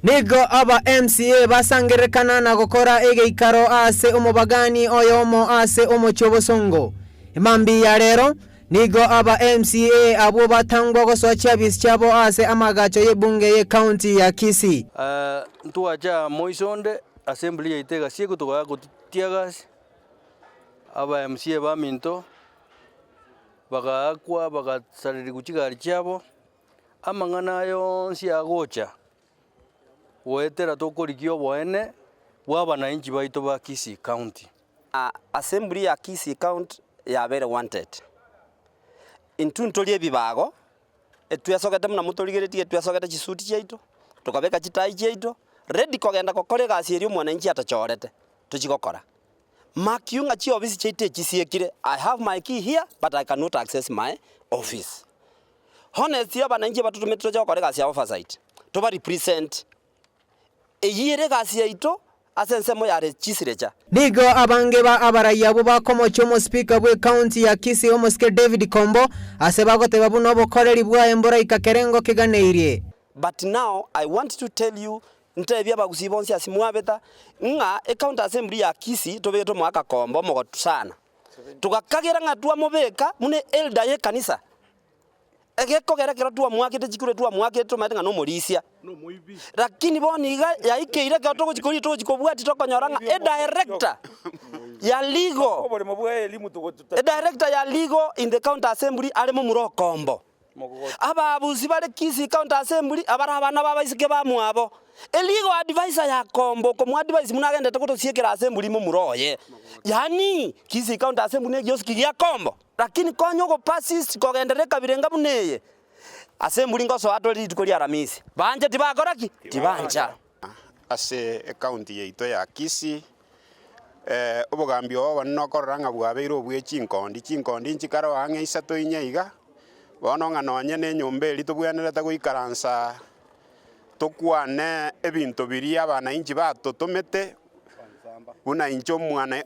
Nigo aba MCA basangererekana na gokora egeikaro ase omobagani oyomo ase omochie obosongo. Mambia ya rero, nigo aba MCA abwo batangwa gosoa chiabisi chiabo ase amagacho y'ebunge y'ecounty ya Kisii. Ntwacha moiso onde assembly yaito egasiekwa togaka teargas, aba MCA baminto bagaakwa bagasarerigwa chigari chiabo, amang'ana aya onsi agocha goetera tokorigia oboene bwa abanainchi baito ba Kisii County. Assembly ya Kisii County yabeire wanted. Intwe ntorie ebibago, etwesogete buna motorigeretie etwesogete chisuti chiaito, tokabeka chitai chiaito, ready kogenda gokora egasi eria omwananchi atochorete tochie gokora. Mark you ng'a chiofisi chiaito echisiekire, I have my key here but I cannot access my office. Honestly abananchi abatotomete toche gokora egasi ya oversight, toba represent, eyio ere egasi yaito ase ensemo ya legislature. Nigo abange ba abarai abwo bakomochia omospeaker bw'ecounty ya Kisii omosike David Kombo ase bagoteba buna obokoreri bwaye mboraika kerengo keganeirie. But now I want to tell you Ntebie abagusii bonsi ase mwabeta, ng'a ecounty assembly ya Kisii tobegete omoaka komba omogotu sana. Togakagera ng'a twamobeka buna elder y'ekanisa, egekogera ekero twamoakete chikura twamoakete tomanyete ng'a nomorisia. Lakini bono iga yaikeire ekero togochi koria togochi kobwatia tokonyora ng'a edirector ya legal, edirector ya legal in the county assembly are momura okombo. Abaabusi bare Kisii County Assembly abare abana b'abaiseke bamwabo. Eligo advisor ya Kombo okomoadvise buna agenderete gotosiekera Assembly momura oye. Yaani Kisii County Assembly ne egioski gia Kombo. Lakini konya ogopersist kogenderera ekabira enga buna eye, Assembly ngosoa tore rituko ria Aramisi. Banche tibakora ki? Tibancha. Ase ecounty yaito ya Kisii, obogambi obo obonene okorora ng'a bwabeire obwe chinkondi, chinkondi nchikare oo ang'e isato inye iga, bono ng'a nonye na enyomba eria tobwenerete goikaransa tokwane ebinto biria abanainchi batotomete, buna inche omwana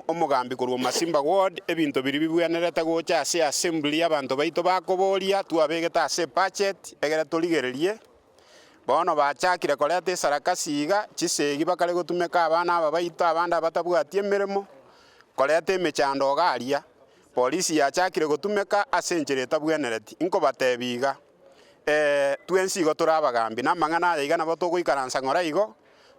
omogambi korwa Masimba ward, ebinto biria bibwenerete gocha ase assembly abanto baito bakoboria, twabegete ase ebudget, egere torigererie. Bono bachakire koreta esarakasi iga, chisegi bakare gotumeka abana aba baito abande abatabwati emeremo, koreta emechando iga aria. Polisi yachakire gotumeka ase enchera etabwenereti. Nkobatebia iga, ee, twensi igo tore abagambi, na amang'ana aya iga nabo togoikaransa ng'ora igo,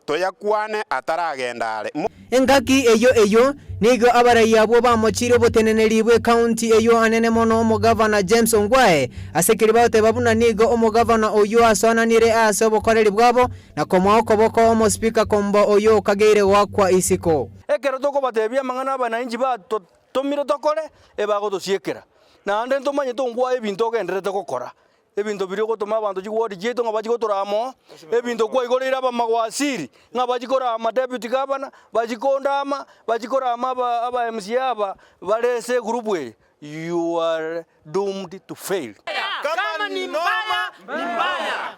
Toyakwane ataragenda are. Engaki eyio eyio nigo abarai abwo bamochiire oboteneneri bw'ecounty eyio anene mono omogavana James Ongwae ase keria bagoteba buna nigo omogavana oyio asoananire ase obokoreri bwabo na komoa okoboko omospeaker Kombo oyio okageire goakwa isiko. Ekero tokobatebia amang'ana abanainchi batotomire tokore, ebagotosiekera. Naende ntomanyete Ongwae ebinto ogendererete gokora. Ebinto biria ogotoma abanto chigwori chiaito ng'a bachie gotorama oo, ebinto kwaigoreire abamagwasiri ng'a bachie korama deputy governor, bachie kondama, bachie korama aba aba MCA aba bare ase egroup eye, you are doomed to fail. Kama ni mbaya ni mbaya,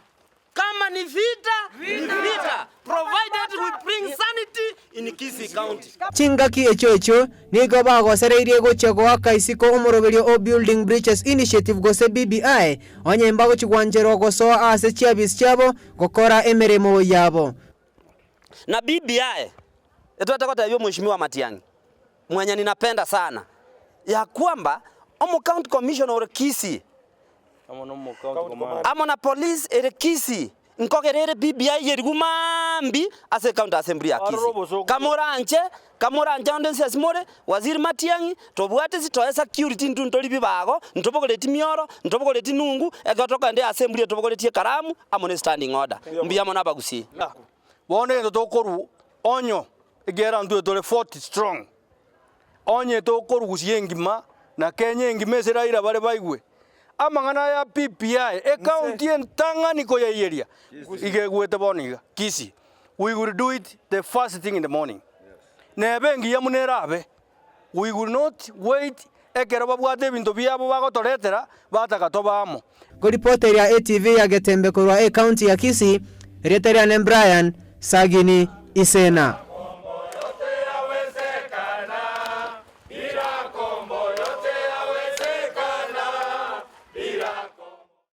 kama ni vita ni vita, provided we bring sanity in Kisii County. Chingaki echio echio nigo bagosereirie gochia goaka isiko omoroberio o Building Bridges Initiative gose BBI, onye mbagochi gwancherwa gosoa ase chiabisi chiabo gokora emeremo yabo. Na BBI etwete gotebia omweshimiwa Matiang'i mwenye ninapenda sana ya kwamba omo county commissioner ore Kisii amo na police ere Kisii Nkogera ere BBI yerigwe maambia ase ecounty assembly ya Kisii. Kamoranche, kamoranche onde nse ase more, Waziri Matiang'i, tobwate ase toe security intwe ntori bibago, ntobogoreti mioro, ntobogoreti nungu, ekero tokogenda eassembly etobogoretie ekaramu amo ne standing order. Mbuya mono abagusii. Bono egento tokorwa onyo, ekiagera ntwe tore 40 strong, onye tokorwa gusii engima na Kenya engima ase Raila bare baigwe, Amang'ana aya BBI, ecounty entang'ani koyaiyeria iga egwete bono iga, Kisii. We will do it the first thing in the morning. Nebe engiya buna erabe, we will not wait ekero babwate ebinto biabo bagotoretera bataka tobe amo. Koripoteria etv ya Getembe korwa ecounty ya Kisii, erieta riane Brian Sagini Isena.